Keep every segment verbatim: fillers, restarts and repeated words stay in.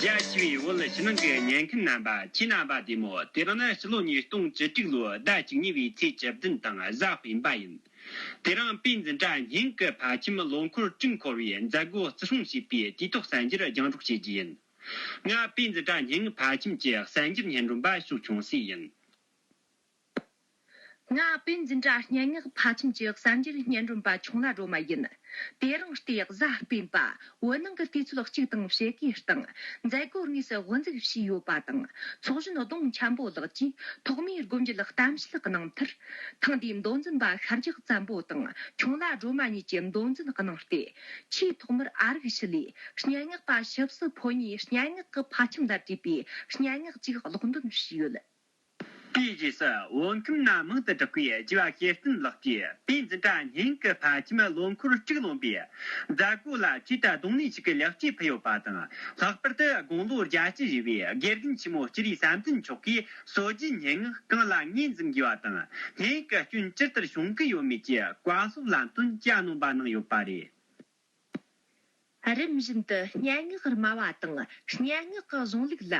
རྒྱ་ཆེ་བའི་བོད་ཕྱི་ནང་གི་ཉན་མཁན་རྣམ་པ། ཁྱེད་རྣམ་པ་བདེ་མོ། དེ་རིང་ནི་ཕྱི་ལོ་ཉིས་སྟོང་བཅུ་དྲུག་ལོའི་ཟླ་བཅུ་གཉིས་པའི་ཚེས་བཅུ་བདུན་དང་གཟའ་སྤེན་པ་ཡིན། དེ་རིང་དཔེ་འཛིན་གྲྭ་སྙན་ངག་གི་ཕལ་ཆེར་ལོ་འཁོར་དྲུག་འཁོར་བའི་མཛད་སྒོ་བརྩི་སྲུང་བྱས་པའི་དུས་ཐོག་གསར་འགྱུར་རྒྱང་སྒྲོག་བྱེད་རྒྱུ་ཡིན། ང་དཔེ་འཛིན་གྲྭ་སྙན་ངག་ཕལ་ཆེར་གྱི་གསར་འགྱུར་སྙན་སྒྲོན་པ་ཕྱོགས་ཆུང་སྲས་ཡིན། ང་དཔེ་འཛིན་གྲྭ་སྙན་ངག་ཕལ་ཆེར་གྱི་གསར་འགྱུར་སྙན་སྒྲོན་པ་ཆུང་ལ་སྒྲོལ་མ་ཡིན། དེ་རིང་སྟེ་གཟའ་སྤེན་པ། བོད་ནང་གི་དུས་ཚོད་གཅིག་དང་ཕྱེད་ཀའི་སྟེང་མཛད་སྒོ་དངོས་སུ་དབུ་འཛུགས་བྱས་ཡོད་པ་དང་། ཚོགས་གཞོན་ལྡོང་འཁྱམ་པོ་ལགས་ཀྱིས་ཐོག་མའི་དགོངས་འགྲེལ་གཏམ་བཤད་གནང་མཐར། ཐེངས་འདིའི་མདོ་འཛིན་པ་ཤར་རྒྱག་བཙན་པོ་དང་ཆུང་ལ་སྒྲོལ་མ་གཉིས་ཀྱིས་མདོ་འཛིན་གནང་སྟེ། ཆེས་ཐོག་མར་ཨ་རིག་ཞི་ལས་སྙན་ངག་པ་ཞབས་སུ་ཕོ་ཉའི་སྙན་ངག་གི་ཕལ་ཆེར་ལ་བྲིས་པའི་སྙན་ངག་ཅིག་ཀློག་འདོན་བྱས་ཡོད། དེའི་རྗེས་སུ་བོད་ཁམས་ན་མང་དུ་གྲགས་པའི་རྒྱུ་བ་ཤེར་བསྟན་ལགས་ཀྱིས་དཔེ་འཛིན་གྲྭ་སྙན་ངག་གི་ཕལ་ཆེར་ལོ་འཁོར་དྲུག་ལོན་པའི་མཛད་སྒོ་ལ་ཆེད་དུ་རྡུང་ལེན་ཞིག་གི་ལེགས་སྐྱེས་ཕུལ་ཡོད་པ་དང་། ལྷག་པར་དུ་དགུང་ལོ་བརྒྱད་ཅུ་བཞེས་པའི་དགེ་རྒན་ཆེན་མོ་སྤྱིར་ཡིག་བསམ་གཏན་མཆོག་གིས་སྲོལ་རྒྱུན་སྙན་ངག་གང་ལ་ངོས་འཛིན་དགོས་པ་དང་། སྙན་ངག་གི་སྐྱོན་ཇི་ལྟར་བྱུང་གི་ཡོད་མེད་ཀྱི་བཀའ་སློབ་ལམ་སྟོན་གྱི་སྣོན་པ་གནང་ཡོད་པ་རེད། རིམ་བཞིན་དུ་སྙན་ངག་སྨྲ་བ་དང་སྙན་ངག་གི་གཞུང་ལུགས་ལ་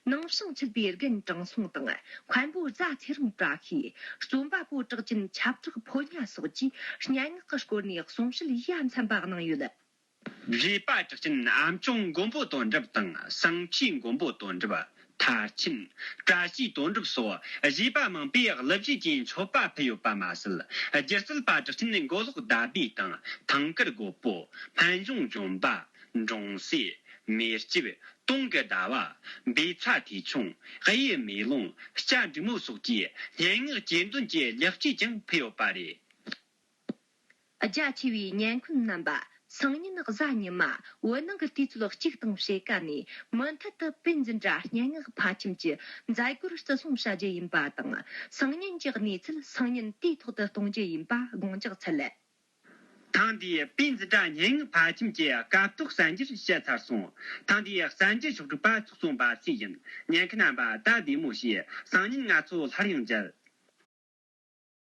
ནང་བྱང་ཆུད་པའི་རྒན་དྲང་སྲོང་དང་། མཁན་པོ་རྫ་ཚེ་རིང་བཀྲ་ཤིས། རྩོམ་པ་པོ་གྲགས་ཅན་ཁྱབ་བྲག་ཕོ་ཉ་སོགས་ཀྱིས་སྙན་ངག་གི་སྐོར་ནས་གསུང་བཤད་ཡ་མཚན་པ་གནང་ཡོད། བཞེས་པ་གྲགས་ཅན་ཨ་མཆོག་མགོན་པོ་དོན་གྲུབ་དང་། བསང་ཆུའི་མགོན་པོ་དོན་གྲུབ། མཐར་ཕྱིན། བཀྲ་ཤིས་དོན་གྲུབ་སོགས་བཞེས་པ་མང་པོས་གླུ་གཞས་ཀྱི་མཆོད་པ་ཕུལ་ཡོད་པ་མ་ཟད། སྒྱུ་རྩལ་པ་གྲགས་ཅན་མགོ་ལོག་ཟླ་བྷེ་དང་། ཐང་དཀར་རྒོད་པོ། སྨན་གཞུང་ལྗོན་པ། འབྲོང་སྲས། མེ་ལྕེབ། དུང་གི་ཟླ་བ། འབེ་ཚ་ཐེའུ་ཆུང་། གཡུ་མེ་ལོང་། སྐྱ་འབྲུག་མོ་སོགས་ཀྱིས་སྙན་ངག་གྱེར་འདོན་གྱི་ལེགས་སྐྱེས་ཀྱང་ཕུལ་ཡོད་པ་རེད། རྒྱ་ཆེ་བའི་ཉན་མཁན་རྣམ་པ། སང་ཉིན་གཟའ་ཉི་མ་བོད་ནང་གི་དུས་ཚོད་གཅིག་དང་ཕྱེད་ཀ་ནས་མུ་མཐུད་དུ་དཔེ་འཛིན་གྲྭ་སྙན་ངག་ཕལ་ཆེར་གྱི་མཛད་སྒོར་བརྩི་སྲུང་བྱ་རྒྱུ་ཡིན་པ་དང་། སང་ཉིན་གྱི་གནས་ཚུལ་སང་ཉིན་དུས་ཐོག་ཏུ་གཏོང་རྒྱུ་ཡིན་པ་དགོངས་འཇགས་འཚལ། ཐེངས་འདིའི་དཔེ་འཛིན་གྲྭ་སྙན་ངག་ཕལ་ཆེར་གྱི་སྐབས་ཐོག་གསར་འགྱུར་བཤད་ཚར་སོང་། ཐེངས་འདིའི་གསར་འགྱུར་ཕྱོགས་སྒྲིག་པ་ཚོགས་གཙོ་འབའ་ཚེ་ཡིན། ཉན་མཁན་རྣམ་པ་ད་བདེ་མོ་བྱོས། སང་ཉིན་ང་ཚོ་སླར་ཡང་མཇལ།